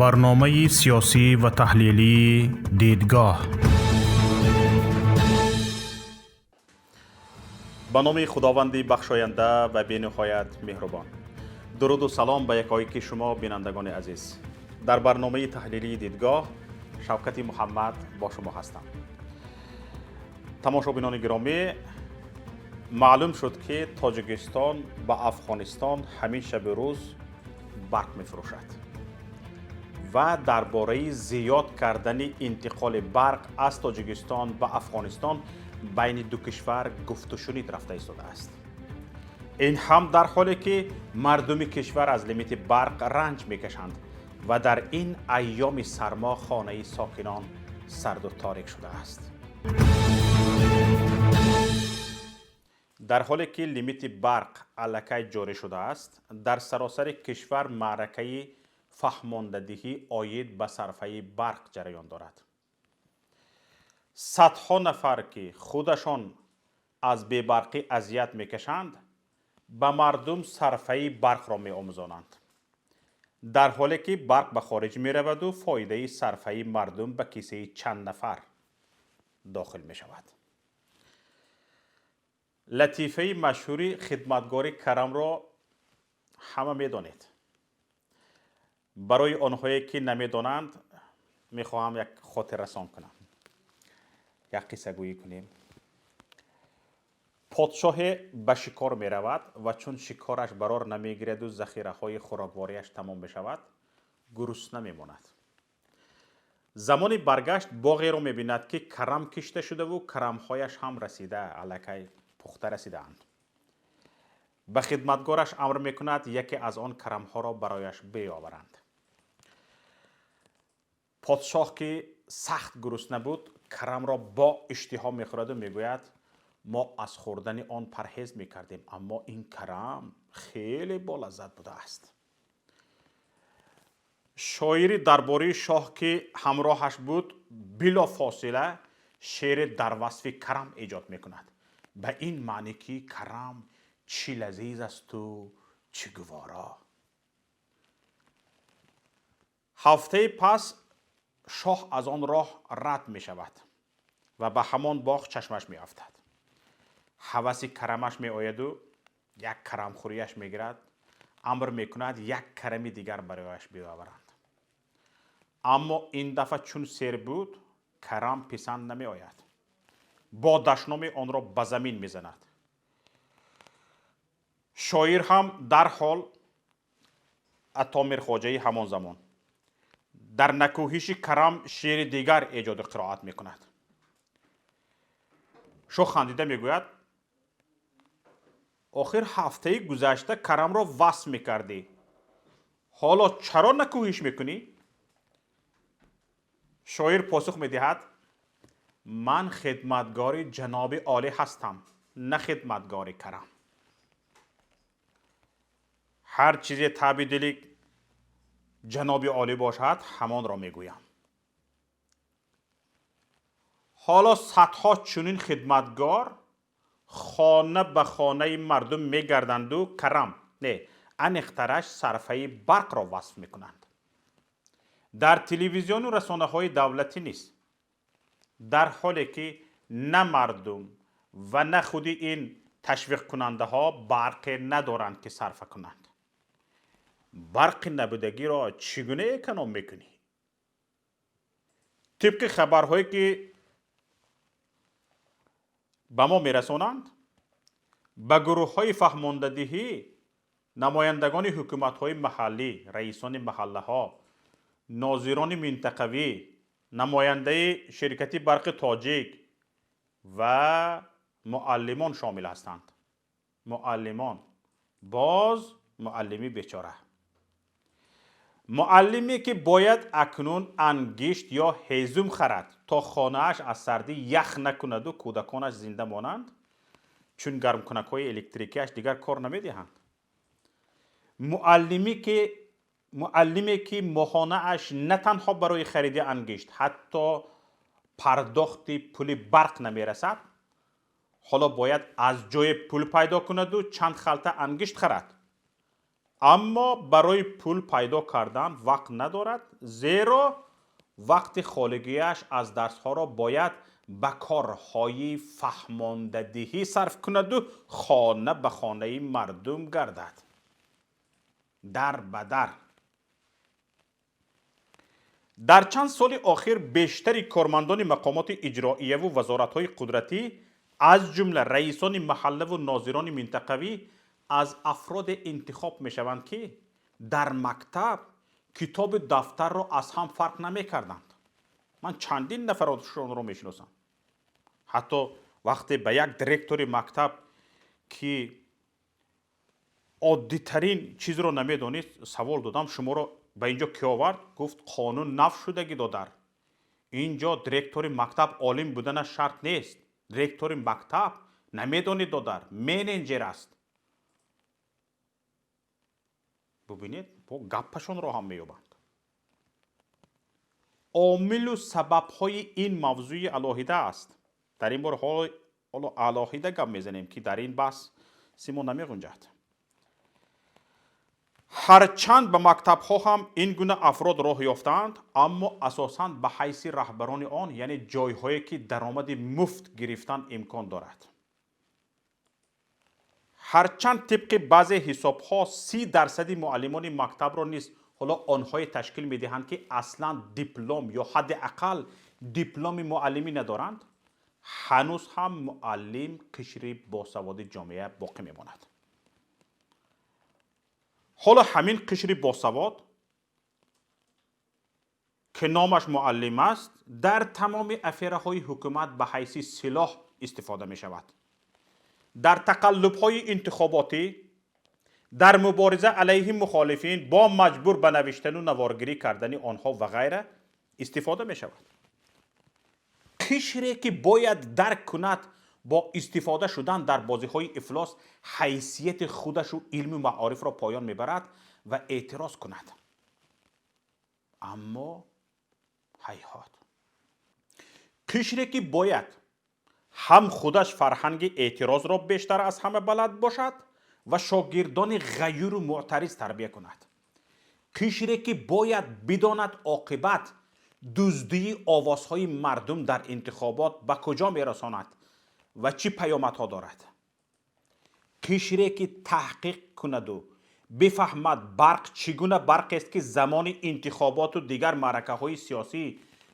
Барномаи сиёсӣ ва таҳлилии «Дидгоҳ». Ба номи Худованди бахшоянда ва бениҳоят меҳрубон. Дуруду салом ба якояки шумо, бинандагони азиз. Дар барномаи таҳлилии «Дидгоҳ» Шавкати Муҳаммад бо шумо ҳастам. Тамошобинони гиромӣ, маълум шуд, ки Тоҷикистон ба Афғонистон ҳамин шабу рӯз барқ мефурӯшад ва дар бораи зиёд кардани интиқоли барқ аз Тоҷикистон ба Афғонистон байни ду кишвар гуфтушунид рафта истодааст. Ин ҳам дар ҳоле ки мардуми кишвар аз лимити барқ ранҷ мекашанд ва дар ин айёми сармо хонаи сокинон сарду торик шудааст. Дар ҳоле ки лимити барқ аллакай ҷорӣ шудааст, дар саросари кишвар маъракаи фаҳмондадиҳӣ оид ба сарфаи барқ ҷараён дорад. Садҳо нафар, ки худашон аз бебарқӣ азият мекашанд, ба мардум сарфаи барқро меомӯзонанд, дар ҳоле ки барқ ба хориҷ мераваду фоидаи сарфаи мардум ба кисаи чанд нафар дохил мешавад. Латифаи машҳури хидматгори карамро ҳама медонед. Барои онҳое ки намедонанд, мехоҳам як хотиррасон кунам, як қиссагӯӣ кунем. Подшоҳе ба шикор меравад ва чун шикораш барор намегираду захираҳои хӯроквориаш тамом мешавад, гурусна мемонад. Замони баргашт боғеро мебинад, ки карам кишта шудаву карамҳояш ҳам расида, аллакай пухта расидаанд. Ба хидматгораш амр мекунад, яке аз он карамҳоро барояш биёваранд. Подшоҳ, ки сахт гурусна буд, карамро бо иштиҳо мехӯраду мегӯяд: «Мо аз хӯрдани он парҳез мекардем, аммо ин карам хеле болаззат будааст». Шоири дарбории шоҳ, ки ҳамроҳаш буд, билофосила шеъре дар васфи карам эҷод мекунад, ба ин маъне ки карам чӣ лазиз асту чӣ гуворо. Ҳафтаи пас шоҳ аз он роҳ рад мешавад ва ба ҳамон боғ чашмаш меафтад. Ҳаваси карамаш меояду як карамхӯрияш мегирад. Амр мекунад, як карами дигар барояш биёваранд, аммо ин дафъа чун сер буд, карам писанд намеояд. Бо дашноми онро ба замин мезанад. Шоир ҳам дарҳол, Атомирхоҷаи ҳамон замон, дар накӯҳиши карам шеъри дигар эҷоду қироат мекунад. Шоҳ хандида мегӯяд: «Охир ҳафтаи гузашта карамро васф мекардӣ, ҳоло чаро накӯҳиш мекунӣ?» Шоир посух медиҳад: «Ман хидматгори ҷаноби олӣ ҳастам, на хидматгори карам». Ҳар чизе таъби дили ҷаноби олӣ бошад, ҳамонро мегӯям. Ҳоло садҳо чунин хидматгор хона ба хонаи мардум мегарданду карам не, аниқтараш сарфаи барқро васф мекунанд. Дар телевизиону расонаҳои давлатӣ низ, дар ҳоле ки на мардум ва на худи ин ташвиқкунандаҳо барқе надоранд, ки сарфа кунанд. Барқи набудагиро чӣ гуна эконом мекунӣ? Тибқи хабарҳое ки ба мо мерасонанд, ба гурӯҳҳои фаҳмондадиҳӣ намояндагони ҳукуматҳои маҳаллӣ, раисони маҳаллаҳо, нозирони минтақавӣ, намояндаи ширкати «Барқи Тоҷик» ва муаллимон шомил ҳастанд. Муаллимон, боз муаллими бечора, муаллиме ки бояд акнун ангишт ё ҳезум харад, то хонааш аз сардӣ ях накунаду кӯдаконаш зинда монанд, чун гармкунакҳои электрикиаш дигар кор намедиҳанд. Муаллиме ки моҳонааш на танҳо барои хариди ангишт, ҳатто пардохти пули барқ намерасад, ҳоло бояд аз ҷое пул пайдо кунаду чанд халта ангишт харад. Аммо барои пул пайдо кардан вақт надорад, зеро вақти холигиаш аз дарсҳоро бояд ба корҳои фаҳмондадиҳӣ сарф кунаду хона ба хонаи мардум гардад, дар ба дар. Дар чанд соли охир бештари кормандони мақомоти иҷроияву вазоратҳои қудратӣ, аз ҷумла раисони маҳаллаву нозирони минтақавӣ, аз афроде интихоб мешаванд, ки дар мактаб китобу дафтарро аз ҳам фарқ намекарданд. Ман чандин нафарошонро мешиносам. Ҳатто вақте ба як директори мактаб, ки оддитарин чизро намедонист, савол додам: «Шуморо ба ин ҷо кӣ овард?» Гуфт: «Қонун нав шудагӣ, додар, ин ҷо директори мактаб олим буданаш шарт нест. Директори мактаб, намедонӣ, додар, менеҷер аст». Бубинед, бо гаппашонро ҳам меёбанд. Омилу сабабҳои ин мавзӯи алоҳида аст. Дар ин бор ҳоло алоҳида гап мезанем, ки дар ин баҳс симо намеғунҷад. Ҳарчанд ба мактабҳо ҳам ин гуна афрод роҳ ёфтаанд, аммо асосан ба ҳайси раҳбарони он, яъне ҷойҳое, ки даромади муфт гирифтан имкон дорад. Ҳарчанд тибқи баъзе ҳисобҳо 30 дарсади муаллимони мактабро низ ҳоло онҳое ташкил медиҳанд, ки аслан диплом ё ҳадди ақал дипломи муаллимӣ надоранд, ҳанӯз ҳам муаллим қишри босаводи ҷомеа боқӣ мемонад. Ҳоло ҳамин қишри босавод, ки номаш муаллим аст, дар тамоми афераҳои ҳукумат ба ҳайси силоҳ истифода мешавад: дар тақаллубҳои интихоботӣ, дар мубориза алайҳи мухолифин бо маҷбур ба навиштану наворгирӣ кардани онҳо ва ғайра истифода мешавад. Қишре, ки бояд дарк кунад, бо истифода шудан дар бозиҳои ифлос ҳайсияти худашу илму маорифро поён мебарад, ва эътироз кунад, аммо ҳайҳот. Қишре, ки бояд ҳам худаш фарҳанги эътирозро бештар аз ҳама балад бошад ва шогирдони ғаюру мӯътариз тарбия кунад. Қишре, ки бояд бидонад, оқибат дуздии овозҳои мардум дар интихобот ба куҷо мерасонад ва чӣ паёмадҳо дорад. Қишре, ки таҳқиқ кунаду бифаҳмад, барқ чӣ гуна барқест, ки замони интихоботу дигар маъракаҳои сиёсӣ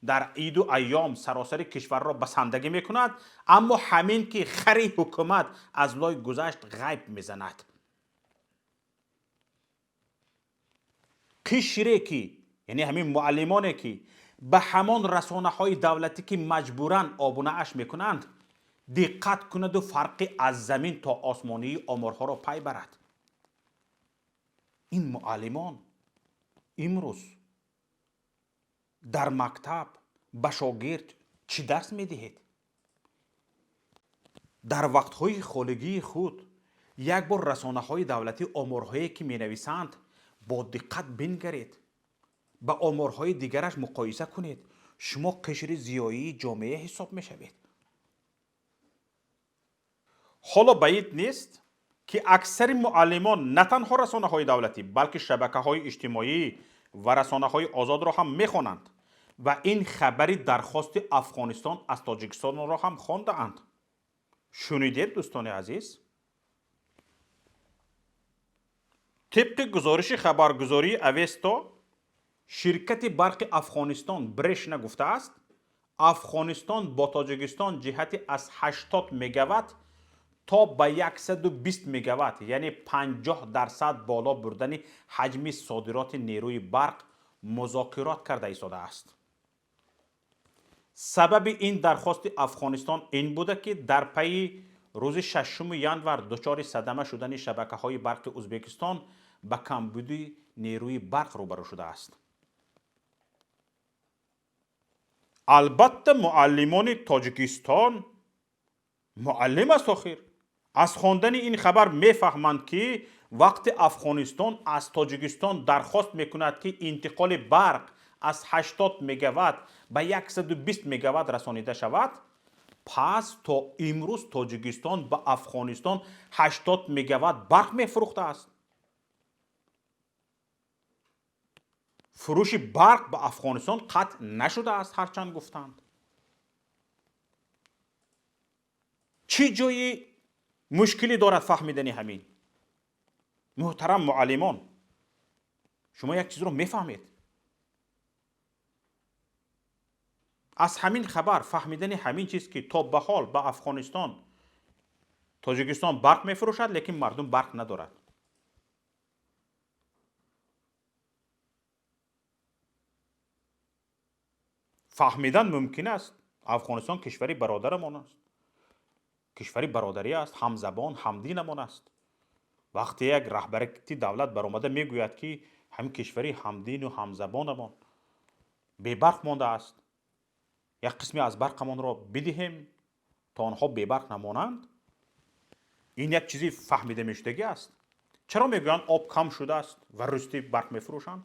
дар иду айём саросари кишварро басандагӣ мекунад, аммо ҳамин ки хари ҳукумат аз лой гузашт, ғайб мезанад. Қишре, ки, яъне ҳамин муаллимоне, ки ба ҳамон расонаҳои давлатӣ, ки маҷбуран обунааш мекунанд, диққат кунаду фарқи аз замин то осмонии оморҳоро пай барад. Ин муаллимон имрӯз дар мактаб ба шогирд чӣ дарс медиҳед? Дар вақтҳои холигии худ як бор расонаҳои давлатӣ оморҳое, ки менависанд, бо диққат бингаред, ба оморҳои дигараш муқоиса кунед. Шумо қишри зиёии ҷомеа ҳисоб мешавед. Ҳоло баид нест, ки аксари муаллимон на танҳо расонаҳои давлатӣ, балки шабакаҳои иҷтимоӣ ва расонаҳои озодро ҳам мехонанд ва ин хабари дархости Афғонистон аз Тоҷикистонро ҳам хондаанд. Шунидед, дӯстони азиз? Тибқи гузориши хабаргузории Авесто, ширкати барқи Афғонистон Брешна гуфтааст, Афғонистон бо Тоҷикистон ҷиҳати аз 80 мегаватт то ба 120 мегаватт, яъне 50% боло бурдани ҳаҷми содироти нерӯи барқ музокирот карда истодааст. Сабаби ин дархости Афғонистон ин буда, ки дар пайи рӯзи 6 январ дучори садама шудани шабакаҳои барқи Ӯзбекистон ба камбуди нерӯи барқ рӯбарӯ шудааст. Албатта, муаллимони Тоҷикистон, муаллим аст охир, аз хондани ин хабар мефаҳманд, ки вақти Афғонистон аз Тоҷикистон дархост мекунад, ки интиқоли барқ аз 80 мегаватт ба 120 мегаватт расонида шавад, пас то имрӯз Тоҷикистон ба Афғонистон 80 мегаватт барқ мефурӯхтааст. Фурӯши барқ ба Афғонистон қатъ нашудааст, ҳарчанд гуфтанд. Чӣ ҷои мушкилӣ дорад фаҳмидани ҳамин? Муҳтарам муаллимон, шумо як чизро мефаҳмед. Аз ҳамин хабар фаҳмидани ҳамин чиз, ки то ба ҳол ба Афғонистон Тоҷикистон барқ мефурӯшад, лекин мардум барқ надорад. Фаҳмидан мумкин аст. Афғонистон кишвари бародарамон аст, кишвари бародарӣ аст, ҳамзабон, ҳамдинамон аст. Вақте як раҳбарити давлат баромада мегӯяд, ки ҳамин кишвари ҳамдину ҳамзабонамон бебарқ мондааст, як қисме аз барқамонро бидиҳем, то онҳо бебарқ намонанд, ин як чизи фаҳмида мешудагӣ аст. Чаро мегӯянд об кам шудааст ва рӯстӣ барқ мефурӯшанд?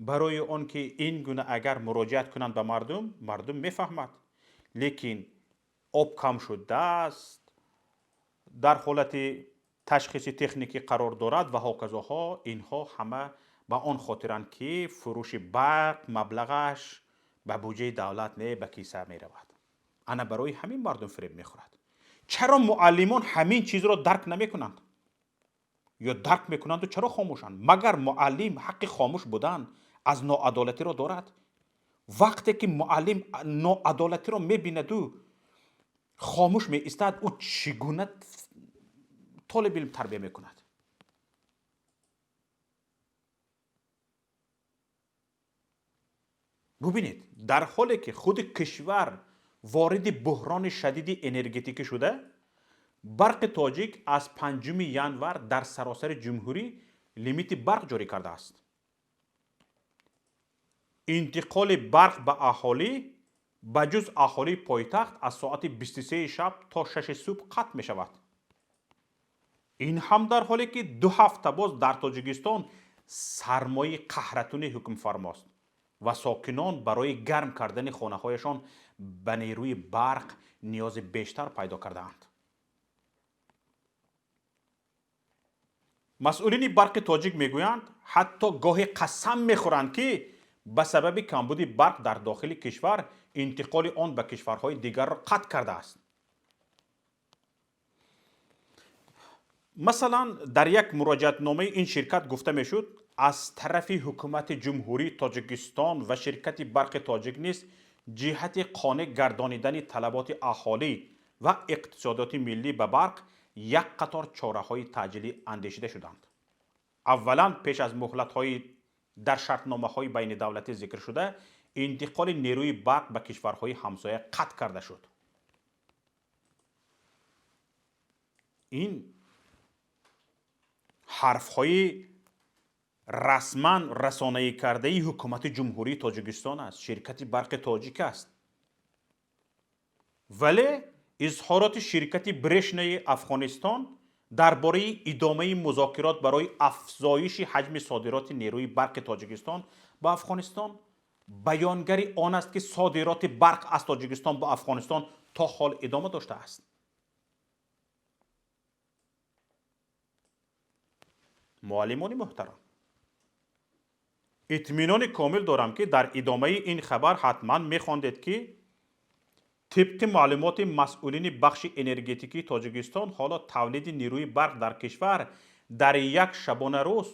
Барои он ки ин гуна агар муроҷиат кунанд ба мардум, мардум мефаҳмад. Лекин об кам шудааст, дар ҳолати ташхиси техникӣ қарор дорад ва ҳоказоҳо, инҳо ҳама ба он хотиранд, ки фурӯши барқ маблағаш ба буҷаи давлат не, ба киса меравад. Ана барои ҳамин мардум фиреб мехӯрад. Чаро муаллимон ҳамин чизро дарк намекунанд? Ё дарк мекунанду чаро хомӯшанд? Магар муаллим ҳаққи хомӯш будан аз ноадолатиро дорад? Вақте ки муаллим ноадолатиро мебинаду хомӯш меистад, ӯ чӣ гуна толиби илм тарбия мекунад? Бубинед, дар ҳоле ки худи кишвар вориди буҳрони шадиди энергетикӣ шуда, Барқи Тоҷик аз 5 январ дар саросари ҷумҳурӣ лимити барқ ҷорӣ кардааст. Интиқоли барқ ба аҳолӣ ба ҷуз аҳолии пойтахт аз соати 23 шаб то 6 субҳ қатъ мешавад. Ин ҳам дар ҳоле ки 2 ҳафта боз дар Тоҷикистон сармои қаҳратунӣ ҳукмфармост ва сокинон барои гарм кардани хонаҳояшон ба нерӯи барқ ниёзи бештар пайдо кардаанд. Масъулини Барқи Тоҷик мегӯянд, ҳатто гоҳе қасам мехӯранд, ки ба сабаби камбуди барқ дар дохили кишвар интиқоли он ба кишварҳои дигарро қатъ кардааст. Масалан, дар як муроҷиатномаи ин ширкат гуфта мешуд, аз тарафи ҳукумати Ҷумҳурии Тоҷикистон ва ширкати Барқи Тоҷик низ ҷиҳати қонеъ гардонидани талаботи аҳолӣ ва иқтисодиёти миллӣ ба барқ як қатор чораҳои таъҷилӣ андешида шуданд. Аввалан, пеш аз муҳлатҳои дар шартномаҳои байнидавлатӣ зикршуда, интиқоли нерӯи барқ ба кишварҳои ҳамсоя қатъ карда шуд. Ин ҳарфҳои расман расонаӣ кардаи ҳукумати Ҷумҳурии Тоҷикистон аст, ширкати Барқи Тоҷик аст. Вале изҳороти ширкати Брешнаи Афғонистон дар бораи идомаи музокирот барои афзоиши ҳаҷми содироти нерӯи барқи Тоҷикистон ба Афғонистон баёнгари он аст, ки содироти барқ аз Тоҷикистон ба Афғонистон то ҳол идома доштааст. Муаллимони муҳтарам, итминони комил дорам, ки дар идомаи ин хабар ҳатман мехондед, ки тибқи маълумоти масъулини бахши энергетикии Тоҷикистон, ҳоло тавлиди нерӯи барқ дар кишвар дар як шабонарӯз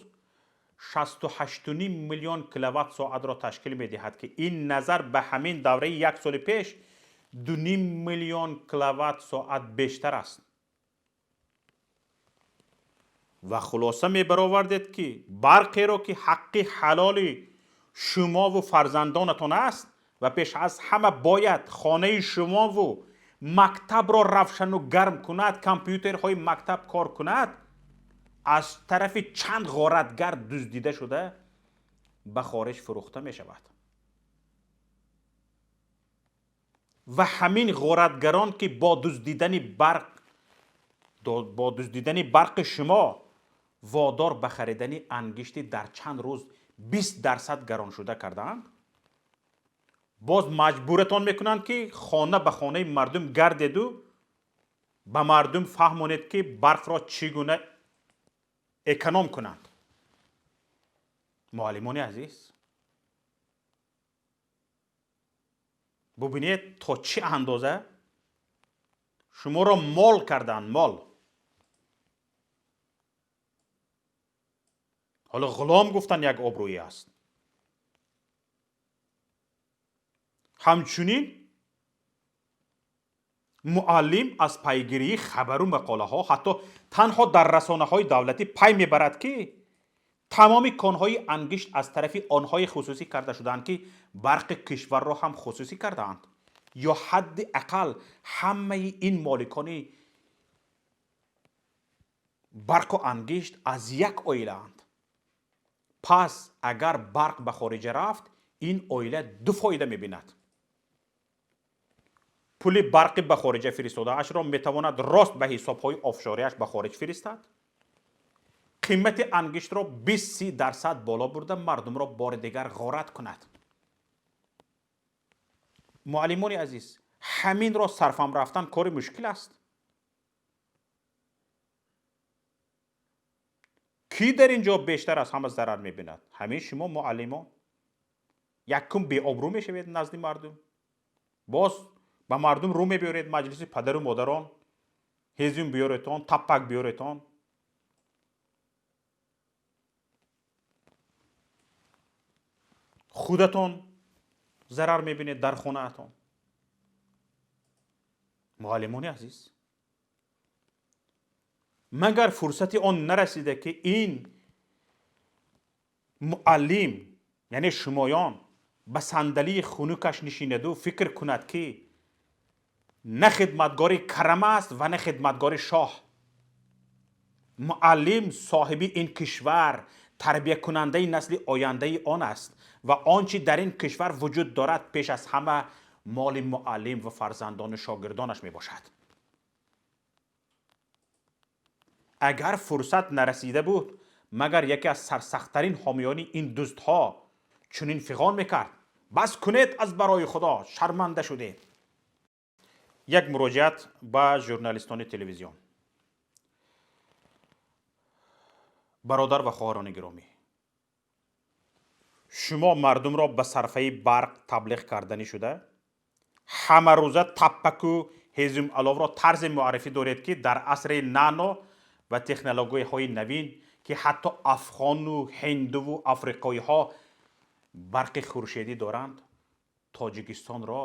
68,5 миллион киловатт соатро ташкил медиҳад, ки ин назар ба ҳамин давраи як соли пеш 2,5 миллион киловатт соат бештар аст. Ва хулоса мебаровардед, ки барқеро, ки ҳаққи ҳалоли шумову фарзандонатон аст ва пеш аз ҳама бояд хонаи шумову мактабро равшану гарм кунад, компютерҳои мактаб кор кунад, аз тарафи чанд ғоратгар дуздида шуда ба хориҷ фурӯхта мешавад. Ва ҳамин ғоратгарон, ки бо дуздидани барқи шумо водор ба харидани ангишти дар чанд рӯз 20% гарон шуда кардаанд, боз маҷбуратон мекунанд, ки хона ба хонаи мардум гардеду ба мардум фаҳмонед, ки барқро чӣ гуна эконом кунанд. Муаллимони азиз, бубинед то чӣ андоза шуморо мол карданд, мол. Ҳоло ғулом гуфтан як обрӯӣ аст. Ҳамчунин муаллим аз пайгирии хабару мақолаҳо ҳатто танҳо дар расонаҳои давлатӣ пай мебарад, ки тамоми конҳои ангишт аз тарафи онҳои хусусӣ карда шудаанд, ки барқи кишварро ҳам хусусӣ кардаанд, ё ҳадди ақал ҳамаи ин моликони барқу ангишт аз як оилаанд. Пас агар барқ ба хориҷа рафт, ин оила ду фоида мебинад. Пули барқи ба хориҷа фиристодаашро метавонад рост ба ҳисобҳои офшориаш ба хориҷ фиристад, қимати ангиштро 20-30% боло бурда мардумро бори дигар ғорат кунад. Муаллимони азиз, ҳаминро сарфам рафтан кори мушкил аст. Кӣ дар ин ҷо бештар аз ҳама зарар мебинад? Ҳамин шумо муаллимон. Якум беобрӯ мешавед назди мардум, боз ба мардум рӯ мебиёред, маҷлиси падару модарон ҳезум биёретон, таппак биёретон. Худатон зарар мебинед дар хонаатон. Муаллимони азиз, магар фурсати он нарасида, ки ин муаллим, яъне шумоён, ба сандалии хунукаш нишинаду фикр кунад, ки на хидматгори карама аст ва на хидматгори шоҳ. Муаллим соҳиби ин кишвар, тарбиякунандаи насли ояндаи он аст ва он чи дар ин кишвар вуҷуд дорад, пеш аз ҳама моли муаллим ва фарзандону шогирдонаш мебошад. Агар фурсат нарасида буд, магар яке аз сарсахттарин ҳомиёни ин дуздҳо чунин фиғон мекард: бас кунед, аз барои Худо, шарманда шудед. Як муроҷиат ба журналистони телевизион. Бародар ва хоҳарони гиромӣ, шумо мардумро ба сарфаи барқ таблиғ карданӣ шуда, ҳамарӯза таппаку ҳезум аловро тарзе муаррифӣ доред, ки дар асри нано ва технологияҳои навин, ки ҳатто афғону ҳиндуву африқоиҳо барқи хуршедӣ доранд, Тоҷикистонро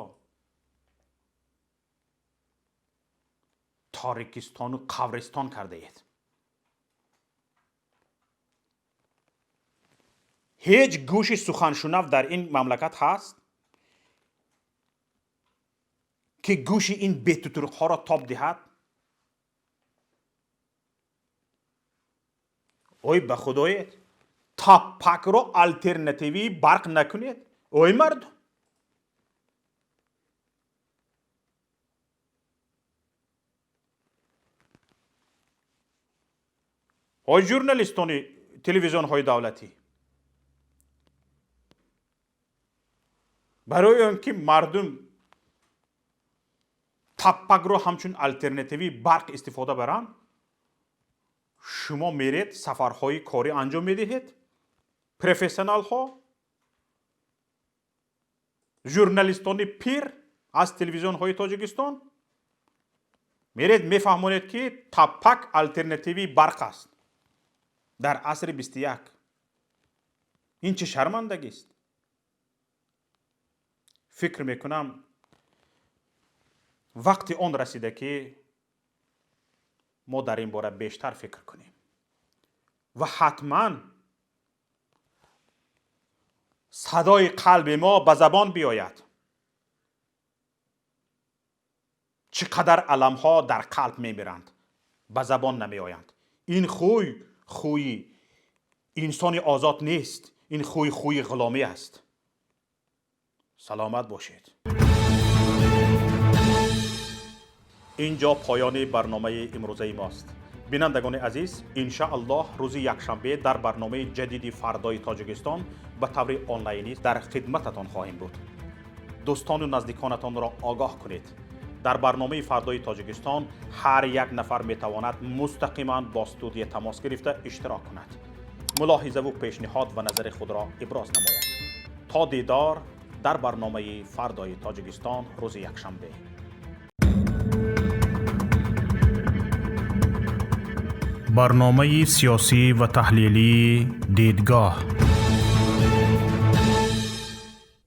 торикистону қабристон кардаед. Ҳеҷ гӯши суханшунав дар ин мамлакат ҳаст, ки гӯши ин бетутурқҳоро тоб диҳад? Ой, ба худоед, таппакро алтернативии барқ накунед, ой мардум. Ой журналистони телевизионҳои давлатӣ, барои он ки мардум таппакро ҳамчун алтернативии барқ истифода баранд, шумо меред сафарҳои корӣ анҷом медиҳед, профессионалҳо, журналистони пир аз телевизионҳои Тоҷикистон меред мефаҳмонед, ки таппак алтернативии барқ аст дар асри 21. Ин чӣ шармандагист? Фикр мекунам, вақти он расида, ки мо дар ин бора бештар фикр кунем ва ҳатман садои қалби мо ба забон биёяд. Чӣ қадар аламҳо дар қалб мемиранд, ба забон намеоянд. Ин хӯй хӯи инсони озод нест, ин хӯй хӯи ғуломӣ аст. Саломат бошед. Ин ҷо поёни барномаи имрӯзаи мост. Бинандагони азиз, иншааллоҳ рӯзи якшанбе дар барномаи ҷадиди фардои Тоҷикистон ба таври онлайнӣ дар хидмататон хоҳем буд. Дӯстону наздиконатонро огоҳ кунед. Дар барномаи фардои Тоҷикистон ҳар як нафар метавонад мустақиман бо студия тамос гирифта иштирок кунад. Мулоҳизаву пешниҳод ва назари худро иброз намояд. То дидор дар барномаи «Фардои Тоҷикистон» рӯзи якшанбе. Барномаи сиёсӣ ва таҳлилии «Дидгоҳ».